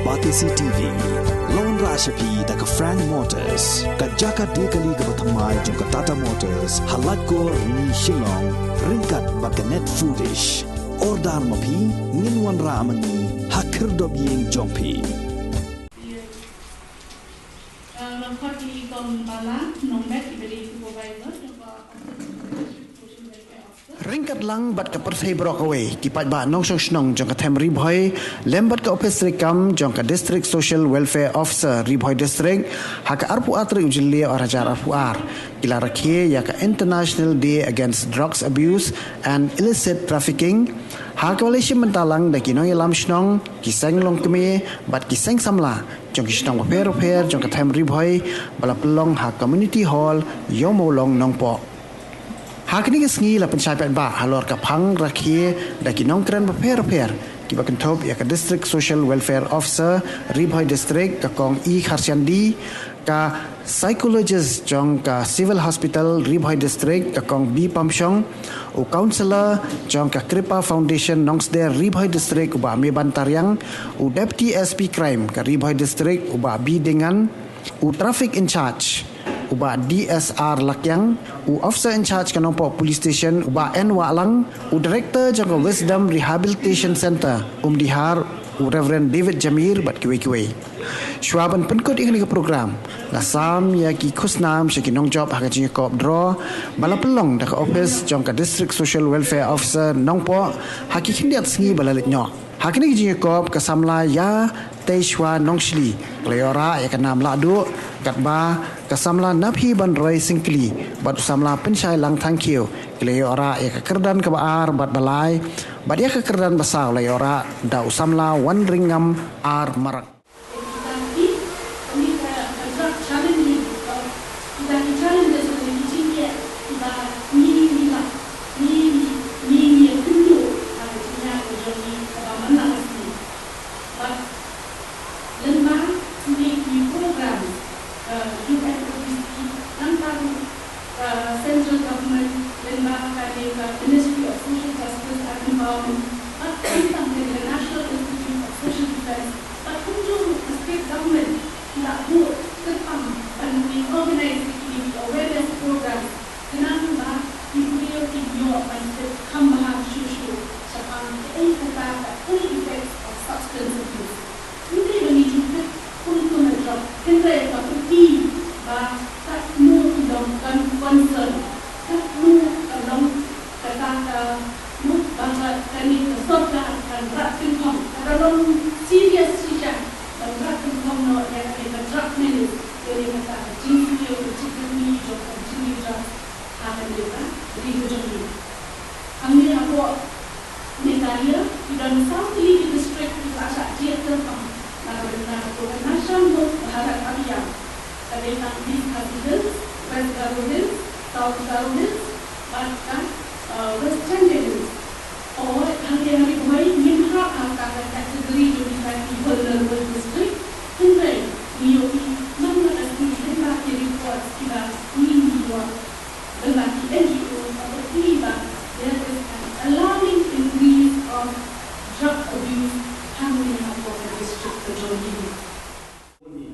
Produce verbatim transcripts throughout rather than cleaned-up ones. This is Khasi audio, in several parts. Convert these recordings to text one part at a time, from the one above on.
Batesi T V. Long ra sha phi da ka Frank Motors, ka jaka de kali kaba thymmai jong ka Tata Motors, ha Laitkor, Rni, Shillong, ryngkat bad ka Net Foodish. Order ma phi, ngin wanrah ma ngi ha khyrdop ïing jong phi. Ryngkat lang bad ka pyrthei baroh kawei, ki paidbah nongshong shnong jong ka Them Ri Bhoi lem bad ka ophis treikam jong ka District Social Welfare Officer, Ri Bhoi District, ha ka arphew ar tarik u Jylliew ar hajar arphew ar, ki la rakhe ïa ka International Day Against Drugs Abuse and Illicit Trafficking, ha kaba la shim bynta lang da ki nongïalam shnong, ki seng longkmie bad ki seng samla jong ki shnong bapher bapher jong ka Them Ri Bhoi, ba la pynlong ha Community Hall, Ïew Mawlong, Nongpoh. Ha kane ka sngi la pynshai paidbah halor ka phang rakhe da ki nongkren bapher bapher, kiba kynthup ïa ka District Social Welfare Officer, Ri Bhoi District, ka Kong E Kharshiandy, ka psychologist jong ka Civil Hospital, Ri Bhoi District, ka Kong B Pamshong, u counsellor jong ka Kripa Foundation Nongsder, Ri Bhoi District, u Bah Meban Tariang, u Deputy S P Crime ka Ri Bhoi District, u Bah B Dengan, u Traffic in Charge, u Bah D S R Lakiang, u Officer in Charge ka Nongpoh Police Station, u Bah N Wahlang, u Director jong ka Wisdom Rehabilitation Centre, Umdihar, u Reverend David Jamir bad kiwei kiwei. Shuwa ban pynkut ïa kane ka program, la sam ïa ki khusnam sha ki nongjop ha ka jingïakop draw ba la pynlong da ka ophis jong ka District Social Welfare Officer Nongpoh ha ki khyndiat sngi ba la leit noh. Ha kane ka jingïakop, ka samla Ïateishwa Nongshli ka la ïoh rah ïa ka nam lahduh, katba ka samla Naphibanroi Syngkli bad u samla Pynshailang Thangkhiew ki la ïoh rah ïa ka kyrdan kaba ar bad ba lai, bad ïa ka kyrdan ba saw la ïoh rah da u samla Wanringam R Marak. Bad lyngba kine ki program, uh, U N O D C, nangta ruh, uh, Central Government, lyngba kane ka Ministry of Social Justice and Empowerment, bad khamtam ka National Institute of Social Defence, bad kumjuh ruh ka State Government, ki la buh kyrpang ban organize kine ki awareness programs, khnang ba ki briew kin ïoh ban tip kham bha shuh shuh shaphang kaei kata ka ill effects of substance abuse. Hynrei ba ngi ju tip kum kum ka drug, hynrei ka pyrthei ba katno ki long kan concern, katno ka long kata ka mut ba ka kane ka sorkar kan rat pynkhong, ka long serious shisha ban rat pynkhong noh ïa kane ka drug menace, ïa kane kata ka jingsniew ka jingkyrni jong ka jingïoh drugs ha kane ka ri ka jong ngi. Hangne hapoh Meghalaya ki don saw tylli ki district kiba la shah jied kyrpang na ka bynta ka Operation Bharat Abhiyan. Ka dei tang East Khasi Hills, West Garo Hills, South Garo Hills, bad ka, uh, West Jaiñtia Hills. Hooid, hangne ha Ri Bhoi ngim hap ha ka category jong kita ki vulnerable district. Hynrei ngi ïohi man la ka sngi lyngba ki reports kiba ngi ïohi lyngba ki N G O, ka pyrthei ba there is an alarming increase of drug abuse hangne hapoh ka district ka jong ngi. Ni,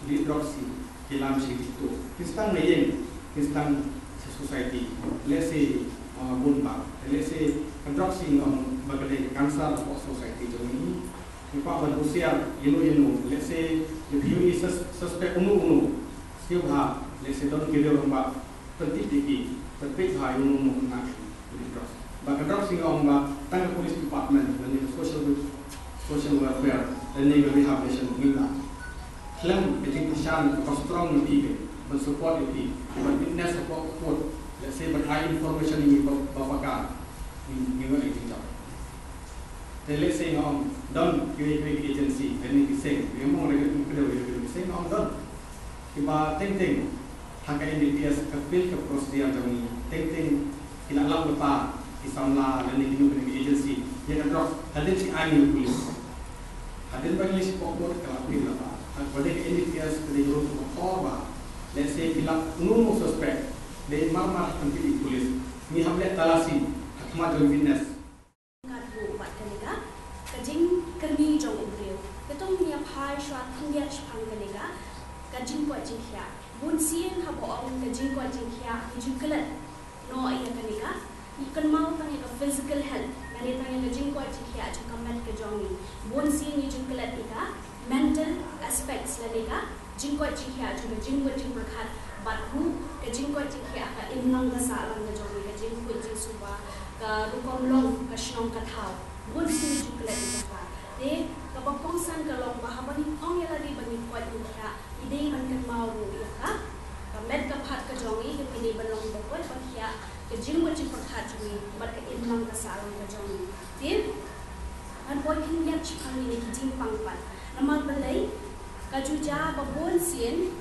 ni drugs hi ki lam shi ki tu. Ki stang na ïing, ki stang sha society. Let's say, uh, bun ba. Let's say, ka drugs hi ngam ba ka dei cancer of society jong ngi. Ngi kwah ban husiar ïa no ïa no. Let's say, if you is sus-, suspect uno uno. Sngewbha, let's say, don ki riew rangbah. Pyntip ïa ki, pyntip ha ïa uno uno na ka drugs. Ba ka drugs ngi ong ba tang ka police department lane ka social, social welfare lane ka rehabilitation ngi la khlem ka jingkyrshan kaba strong na phi ban support ïa phi, ban witness hapoh court, let's say ban ai information ïa ngi ba, ba paka ngi, ngi ong ïa ki jam. Te let's say nga ong don kiwei kiwei ki agency lane ki seng, ngi ong re ki seng nga ong don. Kiba teng teng ha ka N D P S ka field ka procedure jong ngi teng teng ki la lap lypa ki samla lane kino kino ki agency ïa ka drugs hadien ki ai ïa ka police. Hadien ba ki leit shapoh court ka la appeal lypa. Haba dei ka N D P S ka dei ka ruh kaba khor ba let's say ki lap uno uno suspect dei mar mar ha ka police. Ngi hap leh talasi ha khmat jong witness. Ka duh bad ka leka, ka jingkyrni jong u briew. Katno ngi ïa phai shuwa khyndiat shaphang kane ka, ka jingkoit jingkhiah. Bun sien haba ong ka jingkoit jingkhiah, ngi ju klet noh ïa kane ka, ngi kynmaw tang ïa ka physical health, lane tang ïa ka jingkoit jingkhiah jong ka met ka jong ngi. Bun sien ngi ju klet ïa ka mental aspects lane ka jingkoit jingkhiah jong ka jingmut jingpyrkhat, bad ruh ka jingkoit jingkhiah ka imlang ka sahlang ka jong ngi, ka jingkhuid jingsuba, ka rukom long, ka shnong ka thaw. Bun sien ngi ju klet ïa kata. Te kaba kongsan ka long ba haba ngi ong ïa lade ba ngi koit ngi khiah, ngi dei ban kynmaw ruh ïa ka, ka met ka phad ka jong ngi, ngi dei ban long ba koit ba khiah, ka jingmut jingpyrkhat jong ngi bad ka imlang ka sahlang ka jong ngi. Te ngan poi khyndiat shaphang kine ki jingpang pat. Namar balei, ka ju jia ba bun sien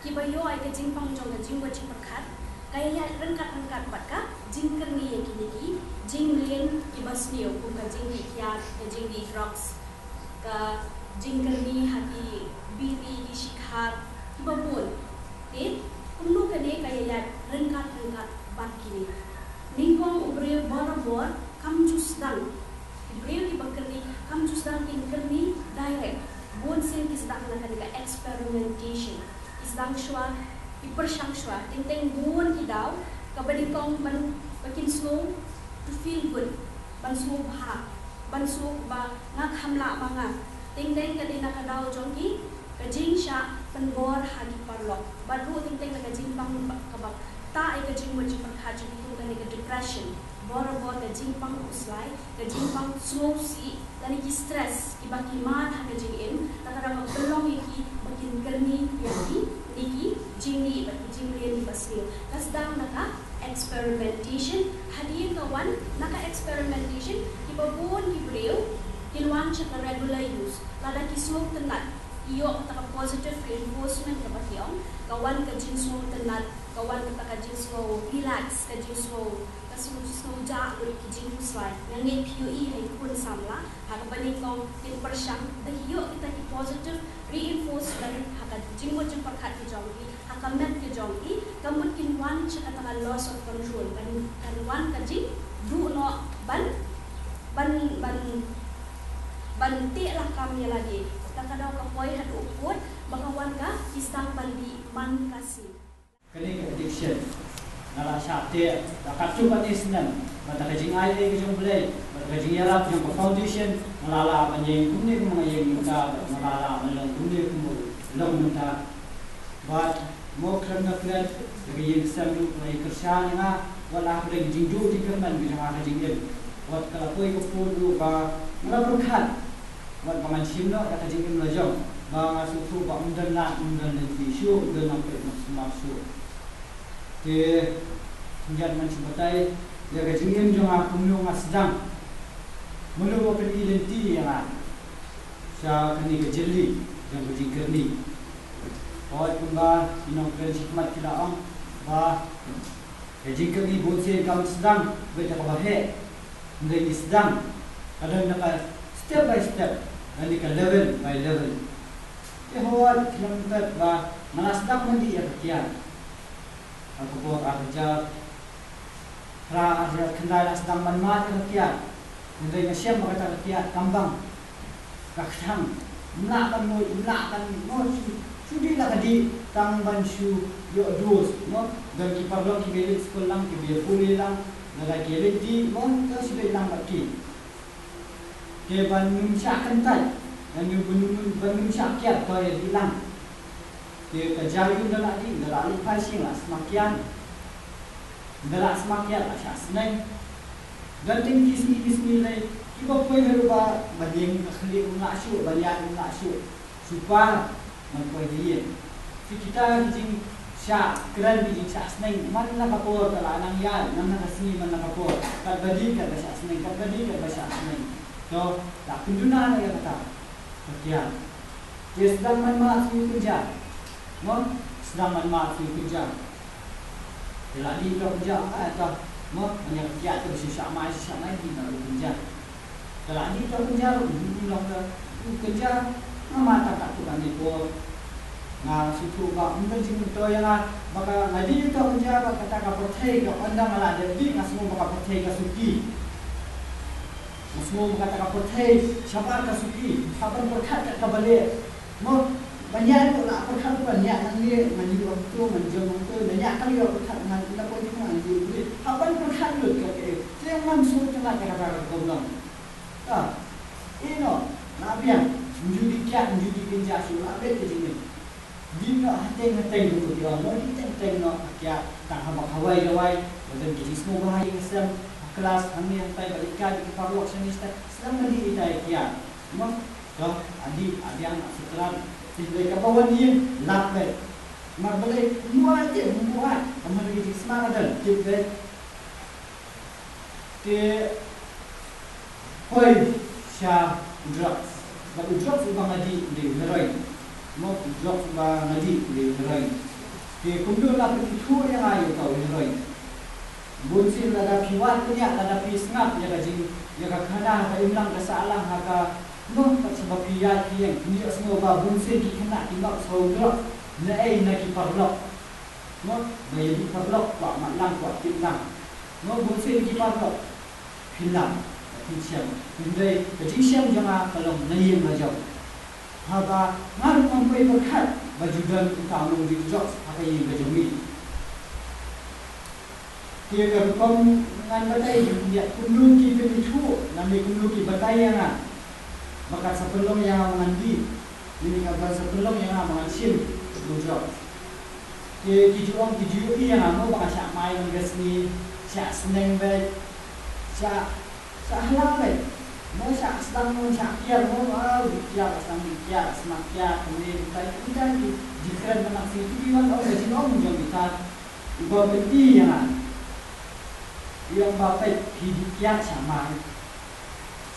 kiba ïoh ïa ka jingpang jong ka jingmut jingpyrkhat, ka ïaid ryngkat ryngkat bad ka jingkyrni ïa kine ki jingmlien kiba sniew, kum ka jingdih kiad, ka jingdih drugs, ka jingkyrni ha ki biri, ki shikhar, kiba bun. Te kumno kane ka ïaid ryngkat ryngkat bad kine? Nyngkong, u briew borabor kam ju sdang, ki briew kiba kyrni kam ju sdang kin kyrni direct. Bun sien ki sdang na kane ka experimentation. Ki sdang shuwa, ki pyrshang shuwa. Teng teng bun ki daw kaba nyngkong ban, ba kin sngew to feel good, ban sngew bha, ban sngew ba nga kham lah ma nga. Teng teng ka dei na ka daw jong ki, ka jingshah pynbor ha ki paralok. Bad ruh teng teng na ka jingpang ba, kaba tah ïa ka jingmut jingpyrkhat jong ki, kum kane ka depression. Borabor ka jingpang khuslai, ka jingpang sngewsih, lane ki stress kiba ki mad ha ka jingim, na ka daw ka pynlong ïa ki ba kin kyrni ïa kine ki jingdih bad ki jingmlien kiba sniew. Ka sdang na ka experimentation, hadien ka wan na ka experimentation, kiba bun ki briew kin wan sha ka regular use. Lada ki sngewtynnat, ki ïoh kata ka positive reinforcement kaba ki ong, ka wan ka jingsngewtynnat, ka wan kata ka jingsngew relax, ka jingsngew, ka sngew, sngew jah lut ki jingkhuslai. Nga ngeit phi ïohi ha i khun samla, ha kaba nyngkong kin pyrshang, da ki ïoh kita ki positive reinforcement ha ka jingmut jingpyrkhat ka jong ki, ha ka met ka jong ki, ka mut kin wan sha kata ka loss of control, kan, kan wan ka jingduh noh ban, ban, ban, ban teh lakam ïa lade. Kata ka daw ka poi haduh u kut ba ka wan ka ki sdang ban dih man ka sngi. Kane ka addiction nga la shah teh da katto katne snem, bad da ka jingai ei ka jong U Blei, bad da ka jingïarap jong ka foundation, nga la lah ban ïeng kumne kumba nga ïeng mynta, bad nga la lah ban long kumne kumba long mynta. Bad mo khlem da klet, da ka ïing sem ruh ka la ïa kyrshan ïa nga, wat la ka dei ka jingduh jingkyrmen ka jong nga ha ka jingim. Wat ka la poi ka pud ruh ba nga la pyrkhat, wat ba ngan shim noh ïa ka jingim la jong, ba nga sngewthuh ba ym don lad, ym don lynti shuh, ym don nongpeit nongsumar shuh. Te khyndiat ngan shu batai ïa ka jingim jong nga, kumno nga sdang, mano ba pyni lynti ïa nga sha kane ka jylli jong ka jingkyrni. Hooid, kumba ki nongkren shakhmat ki la ong ba ka jingkyrni bun sien kam sdang beit da kaba heh. Hynrei ngi sdang, ka don da ka step by step, lane ka level by level. Te hooid, khlem pep ba nga la sdang ban dih ïa ka kiad ha ka por ar hajar phra, ar hajar khyndai la sdang ban mad ïa ka kiad. Hynrei nga shem ba kata ka kiad kam bang. Ka kthang, ym lah ban mut, ym lah ban mut, shu, shu dih la ka dih, tang ban shu ïoh dose, mo. Don ki paralok kiba ïaleit skul lang, kiba ïa pule lang, lada ki ïaleit dih, mo, to shu leit lang bad ki. Te ban ym shah kyntait, ban ym, ban ym, ban ym shah kiad, to ïa dih lang. Te ka jia ïa u, ynda la dih, ynda la leit phai sha ïing la sma kiad. Ynda la sma kiad la shah sneng. Don tang ki sngi ki sngi lei, kiba poi haduh ba, ba ïeng ka khlieh ym lah shuh, ba ïaid ym lah shuh. Shu par ban poi ha ïing. Te kita ki jingshah kren, ki jingshah sneng, man la ka por ka la nang ïaid, man la ka sngi man la ka por. Katba dih katba shah sneng, katba dih katba shah sneng. To, la pynduna noh ïa kata. Ka kiad. Te sdang ban mad shuh ïa u kynja. Mo? Sdang ban mad shuh ïa u kynja. Te la dih ïa u kynja, ah, ta. Mo? Ban ïa ka kiad te ba shu shah mai, shu shah mai, dih noh ïa u kynja. Te la dih ïa u kynja, u dih noh ïa u kynja. Nga mad tang katto katne por. Nga sngewthuh ba ym don jingmyntoi ïa nga ba ka, nga dih ïa u kynja ba kata ka pyrthei ka, ynda nga la dep dih nga sngew ba ka pyrthei ka suki. Nga sngew ba kata ka pyrthei shabar ka suki, hap ban pyrkhat kat kaba leh. Mo, ban ïa ïoh la pyrkhat ban ïa nang ne, ngan ïoh ong to, ngan jong ong to, ngan ïa ka ïoh pyrkhat ngan ina poi ngan ïoh. Hap ban pyrkhat lut kat ka. Te ngan sngewtynnat ka kata ka kong long. Ah, ino, la biang, nju di kiad, nju di kynja shu la bet ka jingim. Di noh hateng hateng ruh ki ong, mo di teng teng noh ha kiad, tang haba khawai dawai, ba don ki jingsngewbha ïa ka sem, ha klas, hangne hangtai ba leit kai ki paralok shane shatai, sdang ban dih ïa kiad. Mo, to, adi, adi ang sutran, ti lei kaba wan ïing, lap lei. Mar balei, mbuh ai te, mbuh ai, ka man ki jingsma ka don, tip lei. Te poi sha u drugs. Bad u drugs uba nga dih u dei u heroin. Mo, u drugs uba nga dih u dei u heroin. Te kumno la pynithuh ïa nga ïa uta u heroin? Bun sien lada phi wad pynïaid, lada phi sngap ïa ka jing, ïa ka khana ha ka imlang ka sahlang ha ka, mo, kat shaba phi ïaid phi ïeng, phin ïohsngew ba bun sien ki khynnah ki map sha u drugs. Na ei? Na ki paralok. Mo, ba ïa dih paralok, kwah mat lang, kwah tip lang. Mo, bun sien ki paralok. Phin lap, phin shem. Hynrei ka jingshem jong nga ka long na ïing la jong. Haba nga ruh ngam poi pyrkhat ba ju don uta u nongdih drugs ha ka ïing ka jong ngi. Te ka rukom ngan batai ïa kumno ki pynithuh, lane kumno ki batai ïa nga ba kat sa pynlong ïa nga ba ngan dih, lane kat sa pynlong ïa nga ba ngan shim u drugs. Ki, ki ju ong, ki ju ïohi ïa nga mo ba nga shah mai man ka sngi, shah sneng beit, shah, shah hala beit. Mo shah sdang mo, shah kiar mo, ah, u dih kiar, sdang dih kiar, sma kiar, kumne kumtai, kumtai ki jingkren man ka sngi, ki wan ong ka jingong jong kita. Uba pyni ïa nga. U ong ba peit, phi dih kiar shah mai.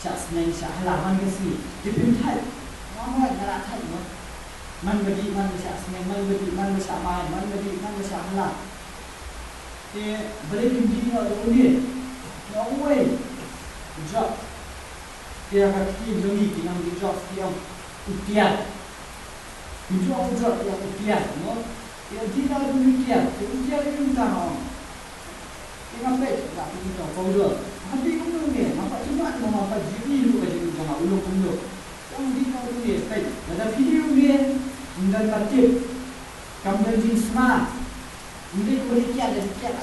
Shah sneng shah hala man ka sngi. Te phim thait. Nga hoi nga la thait mo. Man ba dih man ba shah sneng, man ba dih man ba shah mai, man ba dih man ba shah hala. Te balei phim dih noh da une? Nga ong uei. Jop. Te ha ka ktien jong ngi ki nongdih drugs ki ong u tiar. Ki ju ong u drug ki ong u tiar, mo? Ki ong dih noh da u tiar, te u tiar u ong tang ong. Te nga peit, nga peit u tong powder. Nga dih kumno ne, nga pat jingmut mo, nga pat jingmut ka jingmut jong nga, u long kumno. Te ong dih noh da u ne, peit, lada phi dih u ne, ym don ba tip. Kam don jingsma. Ym dei kumba dih kiad, dih kiad.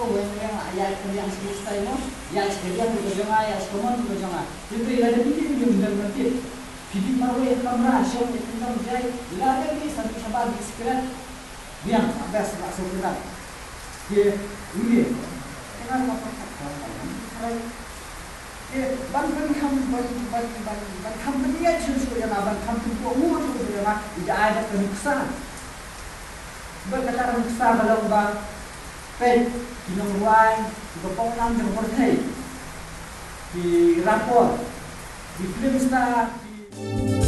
Oh, weng weng, ïa ka liang shisha mo. Ïa ka liang ka jong nga, ïa ka mon ka jong nga. Hynrei lada phi dih u ne ym don ba tip. Phi dih marwei ha kamra, shong ïa ka nong jai. Lada dih sa dih shabar dih sikret. Biang, abes la sukret. Ye, u ne. Tengah la pakat ka. Te ban pynkham, ban, ban, ban, ban kham pynïaid shuh shuh ïa nga, ban kham pynkohnguh shuh shuh ïa nga, ïa ai da ka nuksa. Bad kata ka nuksa ka long ba peit ki nongrwai kiba pynlong jong ka pyrthei, ki rapport, ki film star, ki